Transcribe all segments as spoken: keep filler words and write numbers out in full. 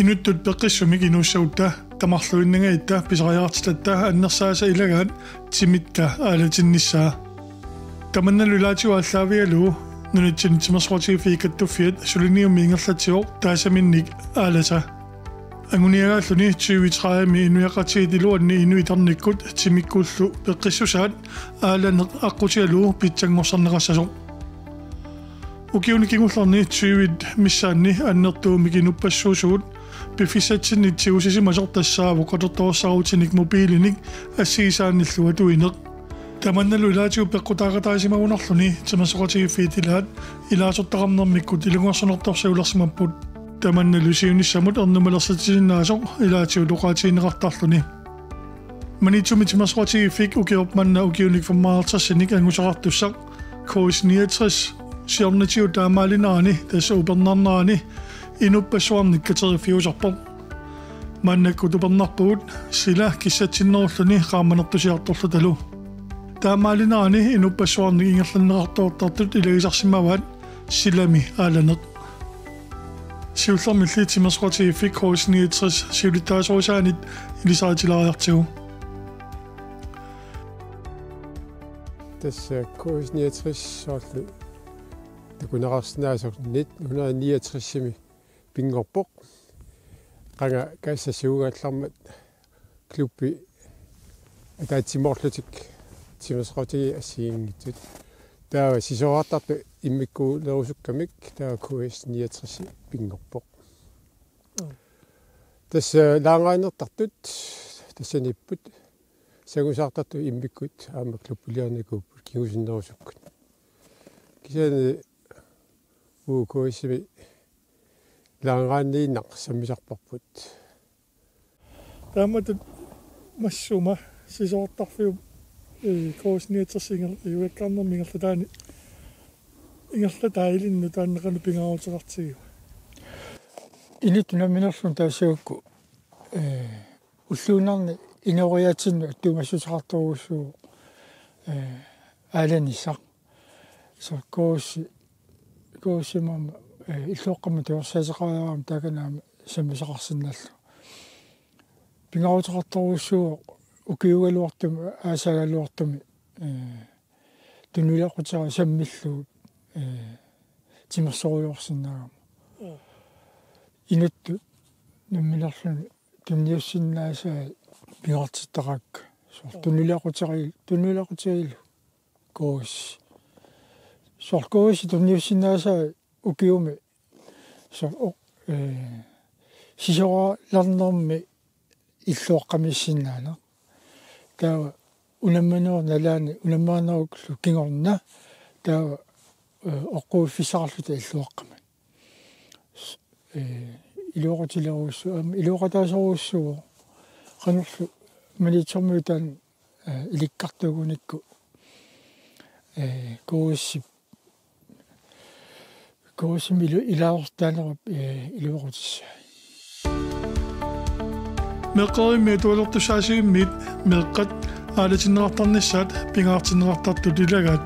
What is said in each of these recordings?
Inuttut peqqissumik inuussagutta tamarluinnangajatta pisariaqartitatta annersaasa ilagaat timikka aalatinnissaa. Tamannalu ilaatigut aallaavigalugu nunatsinni timersoqatigiiffiit kattuffiat suliniummi ingerlatsivoq taasaminnik aalata. Anguniagaalluni tyve tredive-mi inuiaqatigiit iluanni inuit tarnikkut timikkullu peqqissusaat aalaneq aqqutigalugu pitsanngorsarneqassasoq. Ukiuni kingullerni tyve missaanni annertuumik inuppassuusugut piffissatsinnik tigusisimasoq tassaavoq atortorsaarutinik mobiilinik assigisaannillu atuineq. Tamannalu ilaatigut peqqutaaqataasimagunarluni timersoqatigiiffiit ilaat ilaasortaqarnermikkut ilungersunartorsiulersimapput. Tamannalu siunissamut ernumalersatsisinnaasoq ilaatigut oqaatigineqartarluni. Maniitsumi timersoqatigiiffik ukioq manna ukiunik femoghalvtredsinik angusaqartussaq K S niogtres siornatigut taamaalinerani, tassa upernarnerani, inuppassuarnik kateriffiusarpoq. Maannakkut upernarpugut sila kissatsinnerulluni qaammanertusiartorlutalu. Taamaalinerani inuppassuarnik ingerlanneqartuartartut ilagisarsimavaat silami aalaneq. Siullermilli timersoqatigiiffik K S niogtres siulittaasorisaanit ilisaritilaariartigu. Tassa K S niogtres soorlu takuneqarsinnaasoq nitten hundrede niogtres-imi pinngorpoq. Qanga kassassuugaallarmat klubbi ataatsimoorlutik timersoqatigiit assigiinngitsut. Taava sisorartartut immikkuulerusukkamik taava K S niogtres pinngorpoq. Mm. Tassa laangaannertartut tassaniipput, sangusaartartut immikkut aamma klubbiliornikuupput kingusinnerusukkut. Kisianni uagut K S-imi laangaanniinnaq sammisarparput. Taamatut massuma sisorartarfiup, ee, K S niogtres inger-, iuakkaarnermi ingerlataani, ingerlataa ilinnut taanna qanoq pingaaruteqartigiva? Inuttut nammineerluni taassagukku, ee, ulluinnarni inooriaatsinnut attuumassuteqartorujussuuvoq, ee, aalanissaq. Soorlu K S, K S-imi aamma, ee, illoqqamut tigorsaasaqariarama taakani aamma sammisaqarsinnaallugu. Pingaaruteqartorujussuuvoq ukiuugaluartumik, aasaagaluartumik, ee, tunuliaqutera sammillugu, ee, timersorujoorsinnaagama. Mm. Inuttut nammineerluni tunniussinnaasai pingaartittaraakka. Soorlu, mm, tunuliaquterai-, tunuliaquterilu K S. Soorlu K S tunniussinnaasai ukiumi soorlu, ee, sisoraalernermi illoqqamiissinnaaneq. Taava unammanerup nalaani unammaanerullu kingorna. Taava, ee, oqquiffissaqarluta illoqqami. S-, ee, iluaqutilerujussuuvoq, aamma iluaqutaasorujussuuvoq. Qanorlu Maniitsormiut taanna, ee, ilikkartuugunikku, ee, K S-ip K S-imi ilu-, ilaasortaanerup, ee, iluaqutissaa. Meeqqerivimmi atualertussaasivimmiit meeqqat aalatinneqartarnissaat pingaartinneqartartut ilagaat.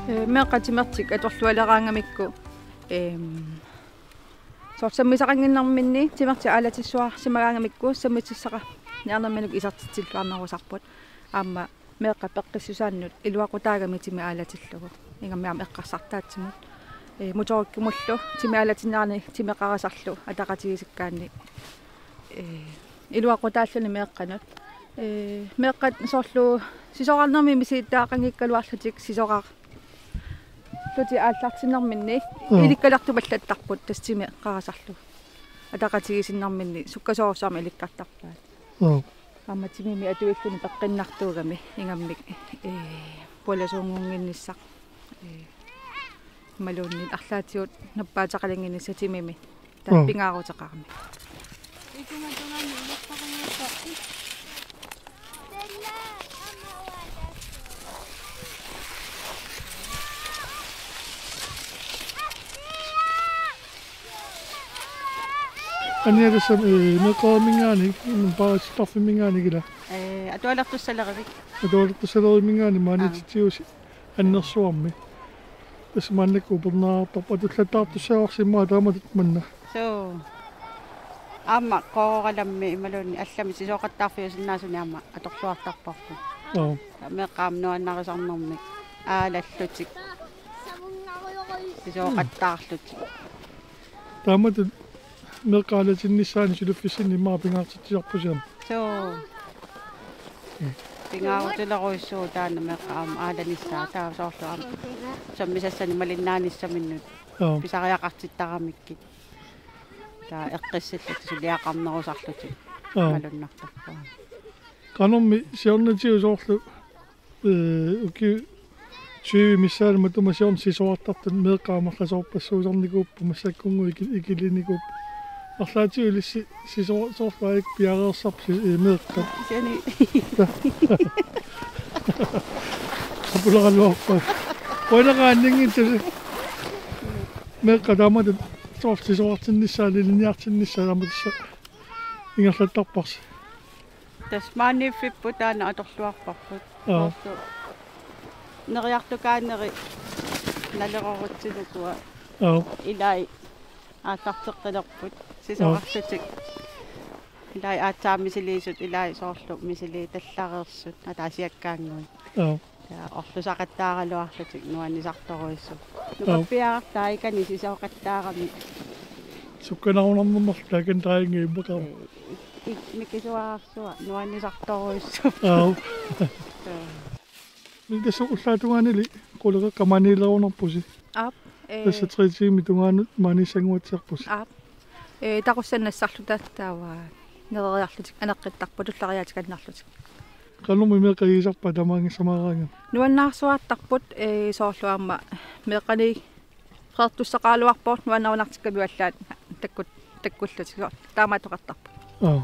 Ee, meeqqat timertik atorlualeraangamikku, eem, soorlu sammisaqannginnerminni timertik aalatissuarsimagaangamikku sammisissaqarniarnerminni isertitsilluarnerusarput. Aamma meeqqat peqqissusaannut iluaqutaagami timi aalatillugu. Ingammik aamma eqqarsartaatsimut. Ee, motorikkumullu timi aalatinnerani timeqarasarlu ataqatigiissikkaanni. Ee, iluaqutaalluni meeqqanut. Ee, meeqqat soorlu sisorarnermi misilittagaqanngikkaluarlutik sisoraar-, lutik aallartinnerminni, mm, ilikkalertumallattarput tassa timeqarasarlu. Ataqatigiissinnerminni sukkasoorsuarmik ilikkartarpaat. Mm. Aamma timimi atuilluni peqqinnartuugami ingammik, ee, pualasuunngunnginnissaq. Ee, imaluunniit arlaatigut nappaateqalinnginnissaq timimi. Taava, mm, pingaaruteqarami. Aniarisam, ee, meeqqerivimminngaanniit, mm, paasittarfimminngaanniit ila. Ee, atualertussalerivik. Atualertussalerivimminngaanniit maaniititsigussi. Annersuarmi. Tassa maannakkut upernaartarpoq, atullattaartussaavarsi immaqa taamatut manna. Suu. Aamma Qoororalami imaluunniit allami sisooqattaarfiusinnaasunik aamma atorluartarparput. Aap. Meeqqat aamma nuannarisarnermik aalallutik. Sisooqattaarlutik. Taamatut meeqqat aalatinnissaannik suliffissinni immaqa pingaartitsisarpusi aamma. Suu. Mm. Pingaarutilerujussuuvoq taanna meeqqat aamma aalanissaat, taava soorlu aamma sammisassanik malinnaanissaminnut. Aap. Pisariaqartittaramikkit. Taava eqqissillutik suliaqarnerusarlutik. Aap. Malunnartarput. Qanormi siornatigut soorlu, ee, ukiut tyve missaani matuma siorna sisoraartartut meeqqat amerlasoorpassuusarnikuupput massakkunngooq iki-, ikilinikuupput. Arlaatigut ilissi sisora-, soorlu aajuku piareersarpisi, ee, meeqqat? Kisianni. Apularaluarpa. Uanaqaanninngitsusi. Meeqqat taamatut soorlu sisoraartinnissaat, ilinniartinnissaat taamatut tassa ingerlattarparsi. Tassa maaniiffipput taanna atorluarparput. Aap. Soorlu neriartukaanneri nalerorutsinukua. Aap. Ilai aallarteqqilerput. Sisorarlutik. Ilai aatsaat misiliisut, ilai soorlu misiliit tallareersut, ataasiakkaannguit. Aap. Ja, orlusaqattaaraluarlutik nuannisartorujussuupput. Aap. Nukappiaraq taakani sisooqattaarami. Sukkanarunarnermut taakani taangi immaqaaq. Ee, ik-, mikisuararsuaq nuannisartorujussuupput. Aap. Suu. Mik tassa ullaap tungaanili quleqeqqat maaniilerunarpusi? Aap, ee. Tassa tre tiimit tungaanut maaniissannguatsiarpusi. Aap. Ee, taqussat nassarluta taava nereriarlutik aneqqittarput tullariaatikannerlutik. Qanormi meeqqat igisarpaat tamaanngissamaaraangamik? Nuannaarsuaartarput, ee, soorlu aamma meeqqani freertussaqaraluarpoq nuannarunartikkamiuk allaat takkut-, takkullutik, soorlu taamaattoqartarput. Aap.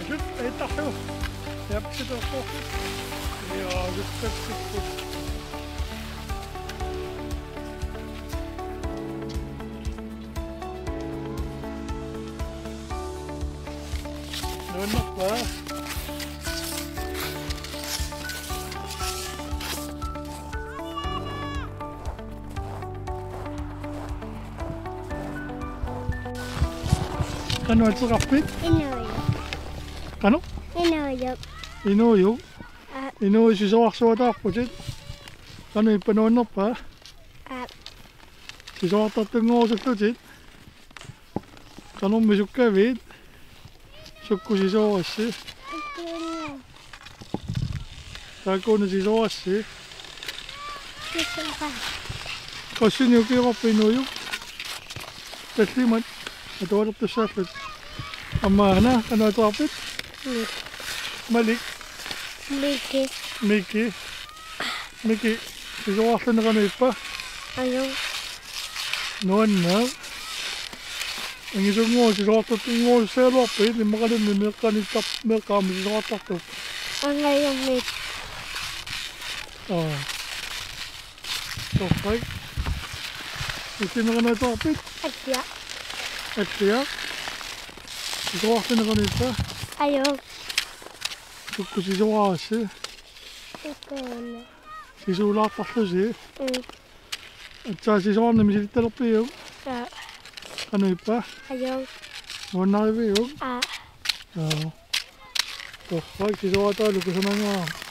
Sut, ei, tahu. Ja, sut, tahu. Ja, sut, sut, sut. Nuannerpa? Qanoq ateqarpit? Inuujuk. Qanoq? Inuujuk. Inuujuk? Aap. Inuujuk sisoraarsuataarputit. Qanoq ippa, nuannerpa? Aap. Sisoraartartunngorusullutit. Qanormi sukkavit? Sukkut sisoorassi? Taakkuuna. Taakkuuna sisoorassi? Sisoorassi. Qassinik ukioqarpa Inuujuk? Tallimat. Atualertussaallutik. Aamma aana, qanoq ateqarpit? Mik. Malik. Miki. Miki. Miki, sisoraarluni qanoq ippa? Ajunngi. Nuanneq. Angisunnguaq sisoraartartunngorusussaagaluarpit, immaqaluunniit meeqqanittar-, meeqqat aamma sisoraartartuupput. Angajummi. Aap. Torrak. Miki, qanoq ateqarpit? Alliaq. Alliaq. Sisoraarluni qanoq ippa? Ajunngi. Sukkut sisoorassi? Sukkuuna. Sisuulaartarlusi? Mm. Aatsaat sisoraarneq misilittalerpiuk? Aap. Qanoq ippa? Ajunngi. Nuannariviuk? Aap. Aap. Torrak, sisoraataalu kusanangaarami.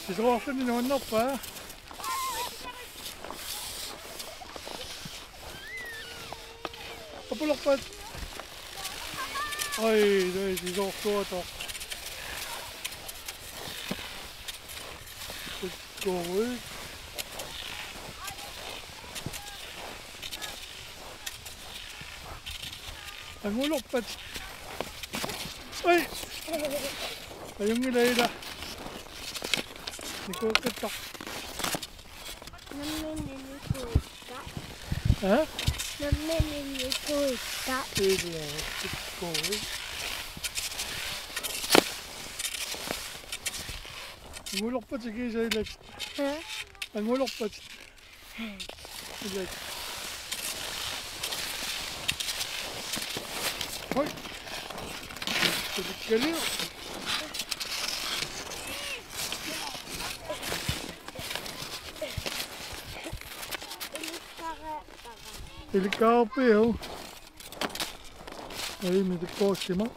Sisoraarluni nuannerpa? Apulerpat. Ai, ai, sisoorsuata. Good. Angulerpat. Ai. Ajunngilaq ila. Nikuukkatta. Nammineq nikuukka. Ha? Nammineq nikuukka. Ila. Angulorpat kiisa ilak. Angulorpat. Ilak. Hoi. Kalio. Ilikkaarpiuk? Ai, mitikkoorsimavoq.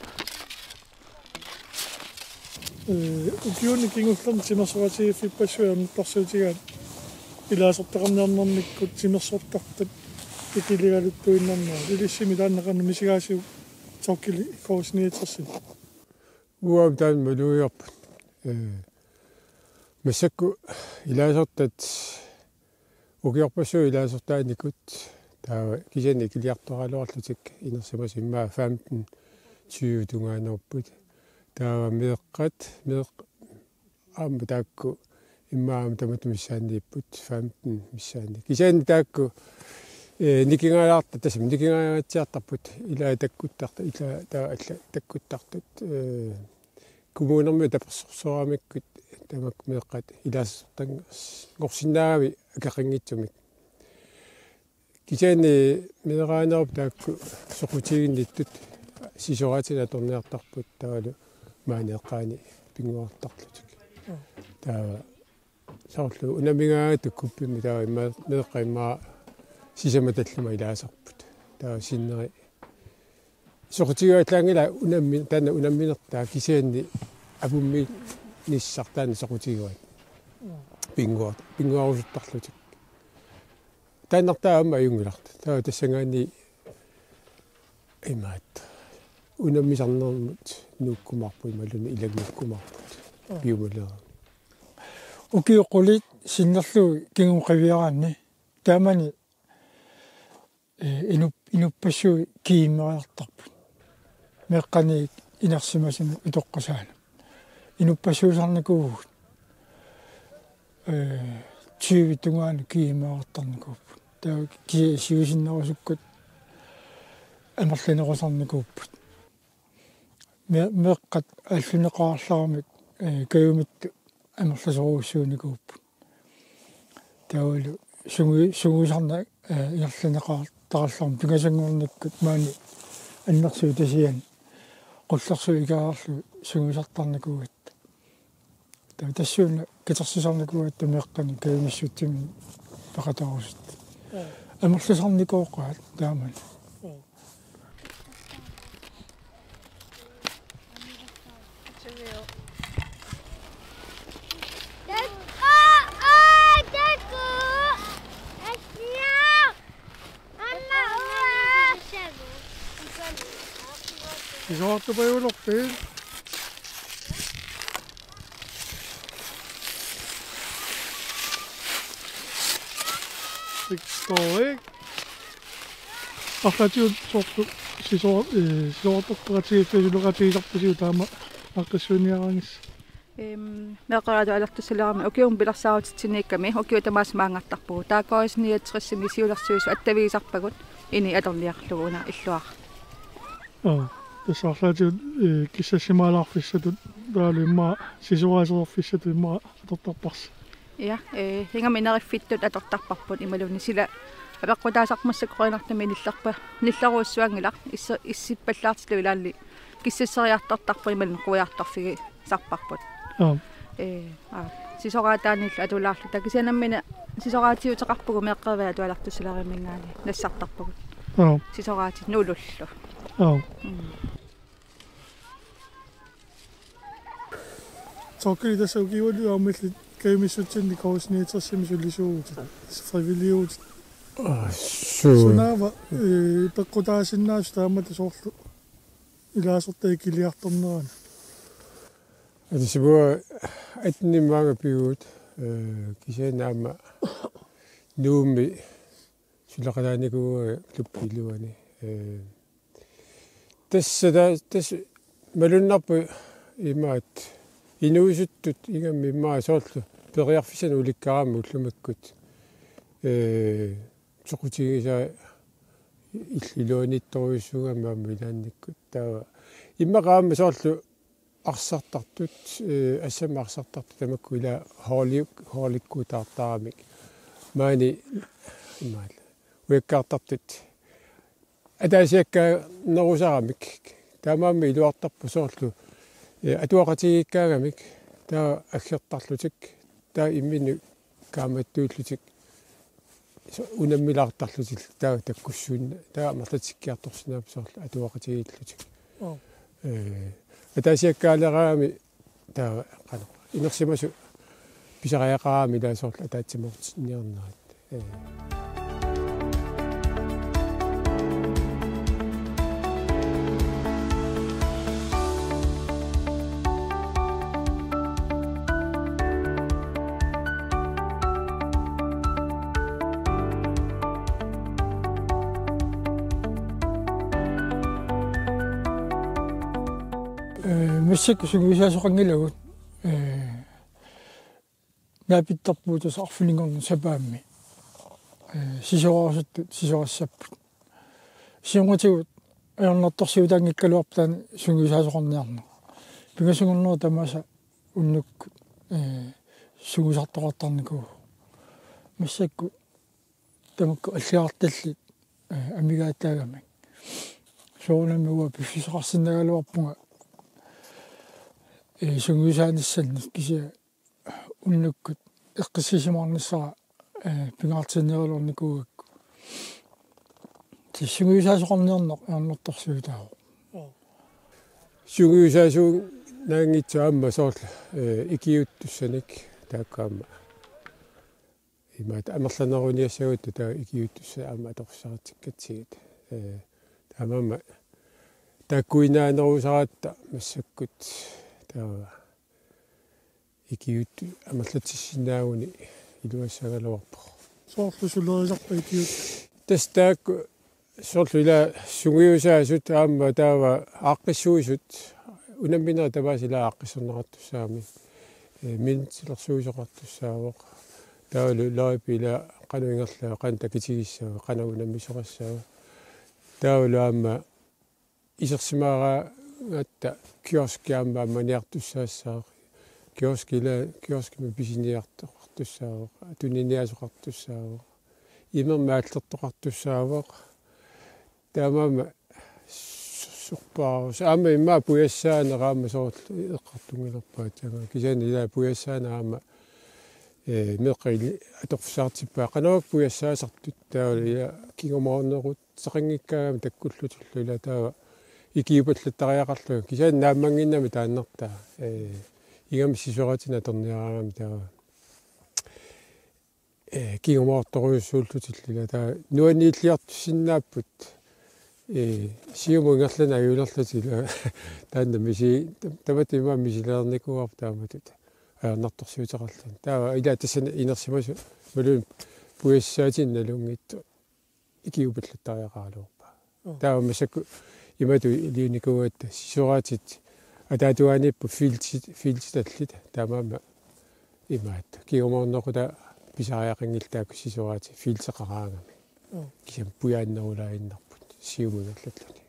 Ee, ukiuni kingullerni timersoqatigiiffippassuit annertarsuutigaat ilaasortaqarniarnermikkut timersortartut ikiligaluttuinnarnerat. Ilissimi taanna qanoq misigaasiuk Thorkilip K S niogtresimi? Uanga taanna malugiarput. Ee, massakkut ilaasortat ukiorpassuit ilaasortaanikut taava kisianni ikiliartoraluarlutik inersimasut immaqa femten tyve tungaannerput. Taava meeqqat, meeq-, aamma taakku immaqa aamma tamatuma missaanniipput, femten missaanni. Kisianni taakku, ee, nikingajaarta-, tassami nikingajatsiartarput, ilaa takkuttartut, ilaa taava alla takkuttartut, ee, kommunermiut tapersersoramikkit tamakku meeqqat ilaasortanngorsinnaagavit akeqanngitsumik. Kisianni meeraanerup taakku soqutiginnittut sisoraatinik atorniartarput taavalu maani eqqaani pinnguartarlutik. Taava soorlu unammigaangatta kuppimmi taava immaqa meeqqat immaqa sisamat tallimat ilaasarput. Taava sinneri soqutigivallaanngilaq unammi-, taanna unamminertaa kisianni apummiinissaq taanna soqutigivaat. Pinnguar-, pinnguarusuttarlutik. Taannartaa aamma ajunngilarput. Taava tassanngaanniit imaattoq unammisarnermut nuukkumaarput imaluunniit ilannguukkumaarput. Piumaleraa. Ukiut qulit sinnerlugit kingumut qiviaraanni taamani, ee, inup-, inuppassuit kiimmeriartarput. Meeqqaniit inersimasunut utoqqasaanut. Inuppassuusarnikuuvugut, ee, tyve tungaanut kiimmeriartarnikuupput. Taava ki-, siusinnerusukkut amerlanerusarnikuupput. Me-, meeqqat aalluneqarallarmik, ee, kajumittut amerlasoorujussuunikuupput. Taavalu sungi-, sungiusarneq, ee, ingerlanneqartarallarmat pingasunngornikkut maani annersuutasiani qullersuut ikeriarlugit sungiusartarnikuugatta. Taava tassuuna katersisarnikuugatta meeqqanik kajumissutsimik peqataarusuttut. Amerlasarnikooqaat taamani. Isoortupajulerpit. Tiktorik. Arlaatigut soorlu sisoor-, ee, sisoortarfeqatigiiffiup suleqatigisarpasiuk taama aaqqissuiniaraangassi? Ehm, meeqqeriarluta atualertussalerami ukiumut pilersaarutitsiniikkami ukiut tamaasa maanngartarpugut. Taava K S niogtresimi siulersuisut attavigisarpagut ini atorniarlugu una illuara. Aa, tassa arlaatigut, ee, kissassimaalaarfissatut taavalu immaqa sisoraasereerfissatut immaqa atortarparsi? Ja, ee, ingammik neriffittut atortarparput imaluunniit sila apeqqutaasarput massakkut qujanartumik nillerpa-, nillerujussuanngilaq issa-, issippallaartillugu ilaanni kissasseriartortarput imaluunniit quiartorfigisarparput. Aap. Ee, aap. Sisoraataanillu atulaarluta. Kisianni nammineq sisoraatiuteqarpugut meeqqeriarluta atualertussaleraminngaanniit nassartarpugut. Aap. Sisoraatit nulullu. Aap. Mm. Thorkild, tassa ukiualu aamma illit kajumissutsinni K S niogtresimi sulisuuvutit, frivilliuvutit. Aa, suu. Sunaava, ee, peqqutaasinnaasut taamatut soorlu ilaasortat ikiliartorneranut? Aa, tassa uanga attenimut maanga pivugut, ee, kisianni aamma Nuummi suleqataanikuuara klubbip iluani. Ee, tassa ta-, tassa malunnarpoq imaattoq inuusuttut ingammik immaqa soorlu periarfissanik ulikkaarami ullumikkut. Ee, soqutigisaa Illup iluaniittorujussuugami aamma ilaannikkut. Taava immaqa aamma soorlu arsartartut, eh, assammik arsartartut tamakku ila hooli-, hoolikkuutaartaramik. Maani immaqa ujakkaartartut ataasiakkaannerusaramik. Taamaammat iluartarpoq soorlu, eh, atuaqatigiikkaagamik. Taava aggertarlutik. Taava imminnut kaammattuullutik. So-, unammilaartarlutik taava takkussuunneq. Taava amerlatikkiartorsinnaapput soorlu atuaqatigiillutik. Aa. Eh, ataasiakkaaleramik taava qanoq. Inersimasut pisariaqaramik ilaa soorlu ataatsimoortinniarnerat. Eh. Eh, massakkut sungiusaasoqanngilagut, eh, naapittarpugut tassa arfininngornermi sapaammi. Eh, sisoraarusuttut sisoraassapput. Siornatigut ajornartorsiutaanngikkaluarpoq taanna sungiusaasoqarniarneq. Pingasunngornerup tamaasa unnukkut, eh, sungiusartoqartarnikuuvoq. Massakkut tamakku allagartallit, eh, amigaataagamik. Soorunami uanga piffissaqarsinnaagaluarpunga, eh, sungiusaanissannik kisianni unnukkut eqqissisimaarnissara, eh, pingaartinniaraluarnikuugakku. Tassa sungiusaasoqarniarneq ajornartorsiutaavoq. Sungiusaasuunnaanngitsoq aamma soorlu, eh, ikiuuttussanik taakku aamma. Imaattoq amerlaneruniassagutta taava ikiuuttussat aamma atorsisaritsikkatsigut. Eh, taamaammat taakkuinaanerusaratta massakkut taava ikiuuttut amerlatissinnaaguni iluassagaluarpoq. Soorlu sulerisarpa ikiuuttut? Tassa taakku soorlu ila sungiusaasut aamma taava aaqqissuisut unamminerit tamaasa ila aaqqissorneqartussaammat. Eh, mintsilersuisoqartussaavoq. Taavalu løjpe ila qanoq ingerlava, qanoq takutigissava, qanoq unammisoqassava. Taavalu aamma isersimaaraangatta kioski aamma ammaniartussaassaaq. Kioski ila, kioskimi pisiniartoqartussaavoq, tuniniaasoqartussaavoq. Imermik aallertoqartussaavoq. Taamaammat su-, sorpaarus. Aamma immaqa pujassaaneq aamma soorlu eqqartunngilarput aatsaannguaq. Kisianni ila pujassaaneq aamma, eh, meeqqat illit atorfissaqartippaat. Qanoq pujassaasartut taavalu ila kingumoorneruteqanngikkaangamik takkullutillu ila taava ikiupallattariaqarlunga. Kisianni naammannginnami taannartaa. Eh, ingammik sisoraatinik atorniaraangamik taava. Eh, kingumoortorujussuullutillu ila taava nuanniilliartussinnaapput. Eh, siumut ingerlaneq ajulerlutik ila taanna misi-, tam-, tamatta immaqa misilereernikuuarput taamatut. Ajornartorsiuteqarluni. Taava ila tassani inersimasut imaluunniit pujassaatinik nalunngitsut ikiupallattariaqaraluarpaa. Aa. Taava massakkut imatut iliuunikuugatta sisoraatit ataatungaaniipput feltit, feltitallit taamaammat imaattoq. Kingumoorneruta pisariaqanngillat taakku sisoraatit felteqaraangamik. Aa. Kisianni pujaannerulaaginnarput siumut ingerlalluni.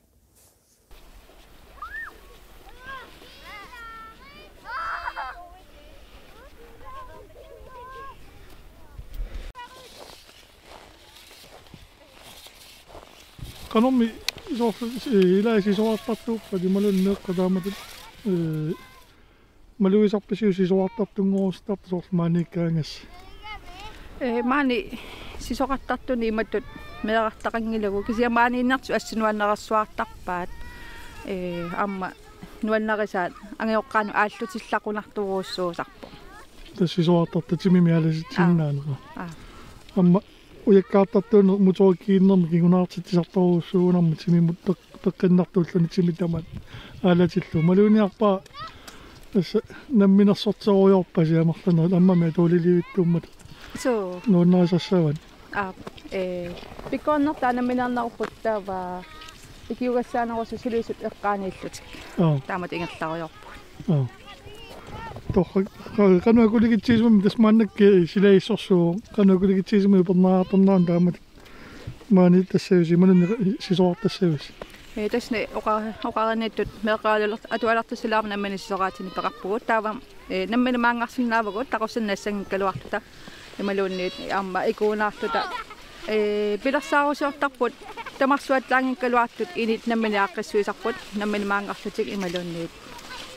Qanormi soorlu, eh, ilaa sisoraattartuuppat imaluunniit meeqqat taamatut, eh, malugisarpisiuk sisoraattartunngorusuttartut soorlu maaniikkaangassi? Eh, maani sisoraattartuni imatut meerartaqanngilagut. Kisianni maaniinnertut assut nuannersuartarpaat. Eh, aamma nuannarisaat angajoqqaanut aallutillaqqunartorujussuusarpoq. Tassa sisoraattartut timimik aalasitsisinnaanera. Aa. Aa. Aamma ujakkaartartuuneq motorikkiinnermi kingunaartitsisartorujussuugunarmat timimut peq-, peqqinnartuulluni timi tamaat aalatillugu. Maluginiarpara tassa namminersorterujoorpasi amerlanerit aammami atuuliliivittuummat. Suu. Nuannarisassavat. Aap, eh, pikkorinnertaa nammineernerupput taava ikiugassaanerusut sulisut eqqaaniillutik. Aa. Taamatut ingerlarujoorpugut. Aa. Torrak, qa-, qanoq akulikitsigisumik tassa maannakkut silagissorsuuvoq, qanoq akulikitsigisumik upernaariartornerani taamatut maani tassaavisi, imaluunniit sisorartassaavisi? Ee, tassani oqa-, oqaraniittut meeqqeriarluta atualertussuulaarmat nammineq sisoraatinik peqarpugut. Taava, ee, nammineq maanngarsinnaavugut taqussannut nassanngikkaluarluta. Imaluunniit aamma ikuunaarluta. Ee, pilersaarusiortarput tamarsuallaanngikkaluartut init nammineq aaqqissuisarput, nammineq maanngarlutik imaluunniit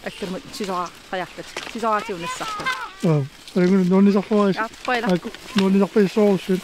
allamut sisoraariarlutik. Sisoraatigut nassarlutik. Aa, ajunngilaq, nuannisarluarisi. Aappaila. Aajuku nuannisarpasissorujussuit.